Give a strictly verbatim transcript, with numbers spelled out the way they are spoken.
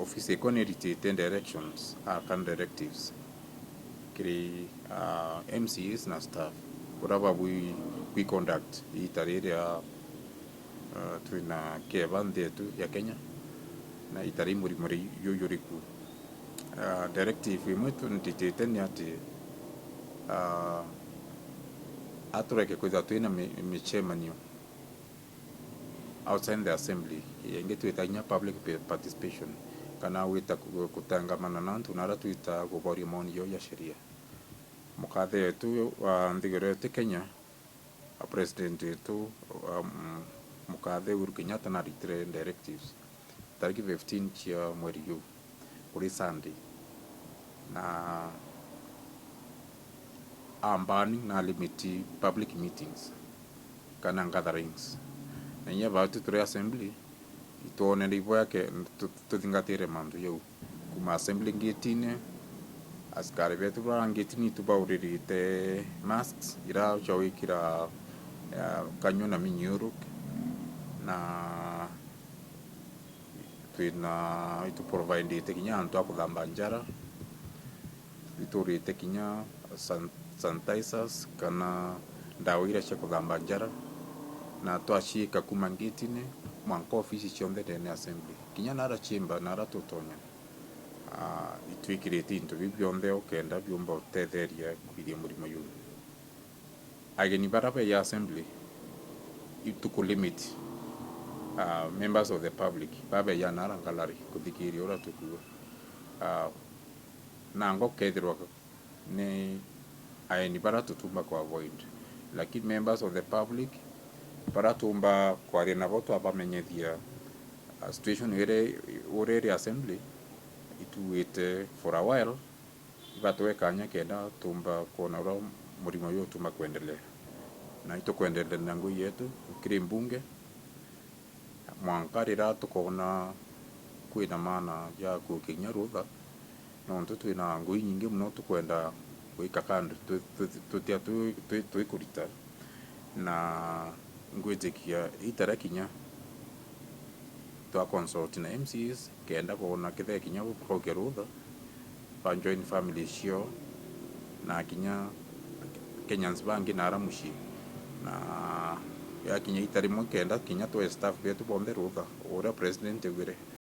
Ofisi ikwa ni iritite directions, ah, kana directives kiri, ah, M C As na staff, uria babui kwi conduct iita riria, ah, twina kieba nthi yetu ya Kenya, na iita ri murimo ri-, jujuriku. Ah, directive imwe tu-, nditite ni ati, ah, atureke kwithirwa twina mi-, micemanio outside the assembly, ingi twita inya public pa-, participation, kana gwita ku-, kutangamana na antu na aria twita kuboria maoni jao ja sheria. Mukathe wetu wa nthiguru yetu Kenya, a president wetu, um, mukathe Uhuru Kenyatta naritire directives tariki fifteen cia mweri juu kuri Sunday, na a banning na limit public meetings kana gatherings. Na inya baatu turi assembly, itwonere iboya ke-, tu-, tuthingatire mantu jau. Kuma assembly gate-ini, askari betu ba gate-ini itu bauririte masks, ira cia gwikira, eh, kanyua na minyororo, na twina, itu providite kinya antu a kuthamba njara, iturite kinya san-, sanitizers kana ndawa iria cia kuthamba njara, na twaciika kuma gate-ini mwanka ofisi cionthe ndene assembly, kinya nara chamber nara tutonya. Ah, itwikirite into biu bionthe ukenda biumba utetheria kwiria murimo juu. Ageni bara beja assembly, itu ku limit, ah, members of the public babeja nara gallery kuthikiria uria tukuuga. Ah, nango kethirwa ni aeni bara tutumba ku avoid, lakini members of the public bara tumba kwaria nabo twabamenyethia, ah, situation iri, uri iri assembly, ituite for a while, ibatwe kanya kenda tumba kwona uria murimo uyu utumba kwendelea. Na itukwendelea na ngui yetu kiri mbunge, mwanka riria tukoona kwina maana ja kuukia kinya rutha, nontu twina ngui nyingi mono tukwenda gwika kando tu-, tu-, tutia tu-, tu-, twikurita. Na ngwitikia itara kinya twa consult na M C As kenda boona kethira kinya bukaukia rutha, ba join families ciao, na kinya Kenyans bangi nara mucii. Na yakinya ita rimwe kenda kinya twe staff betu bonthe rutha, uria president augire,